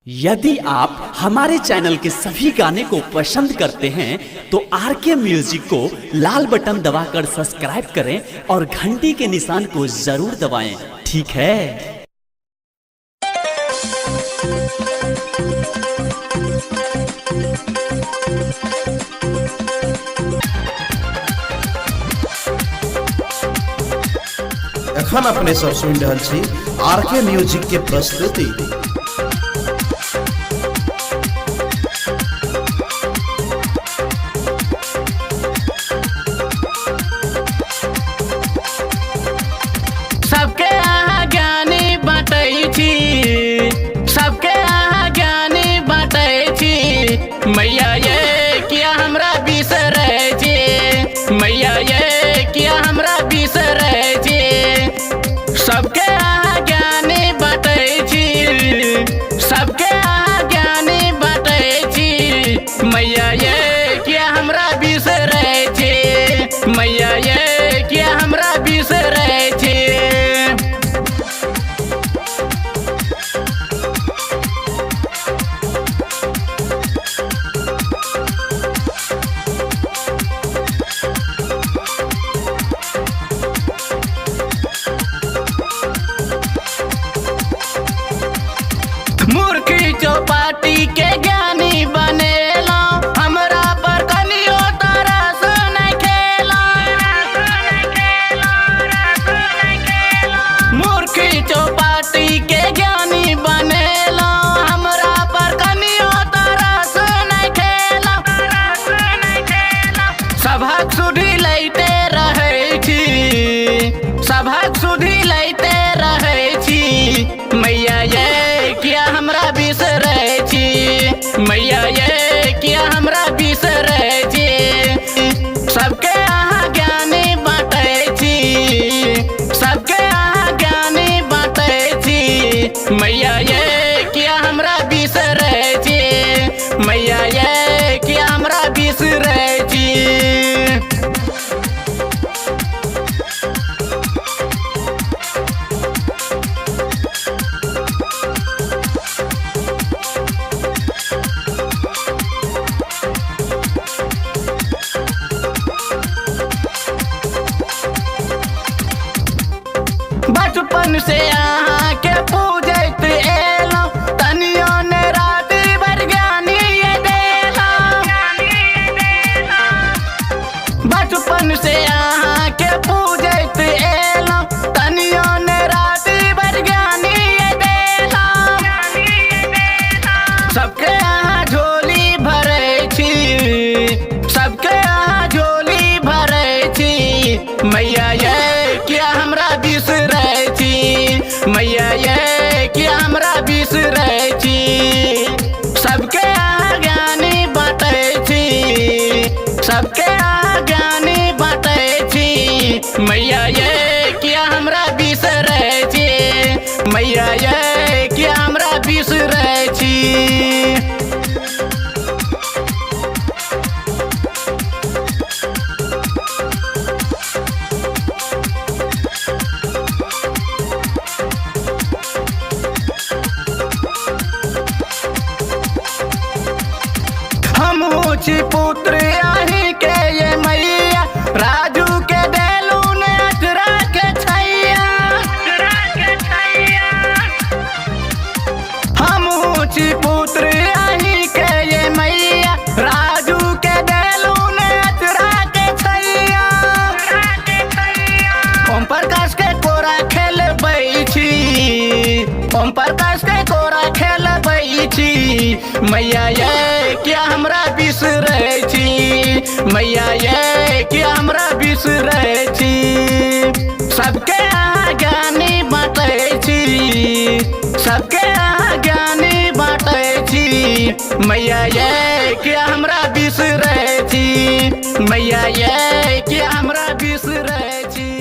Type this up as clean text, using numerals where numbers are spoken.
यदि आप हमारे चैनल के सभी गाने को पसंद करते हैं तो आर के म्यूजिक को लाल बटन दबाकर सब्सक्राइब करें और घंटी के निशान को जरूर दबाएं। ठीक है। एखन अपने सब सुनि रहल छी आर के म्यूजिक के प्रस्तुति। सबके अहाँ ज्ञानी बाँटै छी, सबके अहाँ ज्ञानी बाँटै छी। मैया ये किया हमरा बिसरै छी, मैया ये किया हमरा बिसरै छी। सबके अहाँ ज्ञानी बाँटै छी, सबके अहाँ ज्ञानी बाँटै छी। मैया ये किया हमरा बिसरै छी, मैया ये किया हमरा बिसरै छी। मूर्खी चौपाटी के ज्ञानी बनेला, हमरा पर कनियो तरस नहीं खेला। मूर्खी चौपाटी के ज्ञानी बनेला, हमरा पर कनियो तरस नहीं खेला। सभक सुधि लैते रहै छी, सभक सुधि लैते रहै छी। मैया ये किया हमरा बिसरै छी, मैया ये किया हमरा बिसरै छी। सबके अहाँ ज्ञानी बाँटै छी, सबके अहाँ ज्ञानी बाँटै छी। मैया ये किया हमरा बिसरै छी, मैया ये किया हमरा बिसरै छी। बचपन से अहाँ के पूजैत एलहुँ, तनियो ने राति भर ज्ञानी देलहुँ। बचपन से अहाँ के पूजैत एलहुँ, तनियो ने राति भर ज्ञानी देलहुँ। सबके अहाँ झोली भरै छी, सबके अहाँ झोली भरै छी। मैया ये किया हमरा बिसरै छी, मैया ये किया हमरा बिसरै छी। सबके अहाँ ज्ञानी बाँटै छी, सबके अहाँ ज्ञानी बाँटै छी। मैया ये किया हमरा बिसरै छी, मैया ये किया हमरा बिसरै छी। हमहूँ छी पुत्र अहीं के ये मैया, राजू के देलू ने अचरा के छैया। हमहूँ छी पुत्र अहीं के ये मैया, राजू के देलू ने अचरा के छैया। ओम प्रकाश के कोरा खेलबै छी, ओम प्रकाश के कोरा खेलबै छी। मैया ये किया हमरा बिसरै छी, मैया ये किया हमरा बिसरै छी। सबके अहाँ ज्ञानी बाँटै छी, सबके अहाँ ज्ञानी बाँटै छी। मैया ये किया हमरा बिसरै छी, मैया ये किया हमरा बिसरै छी।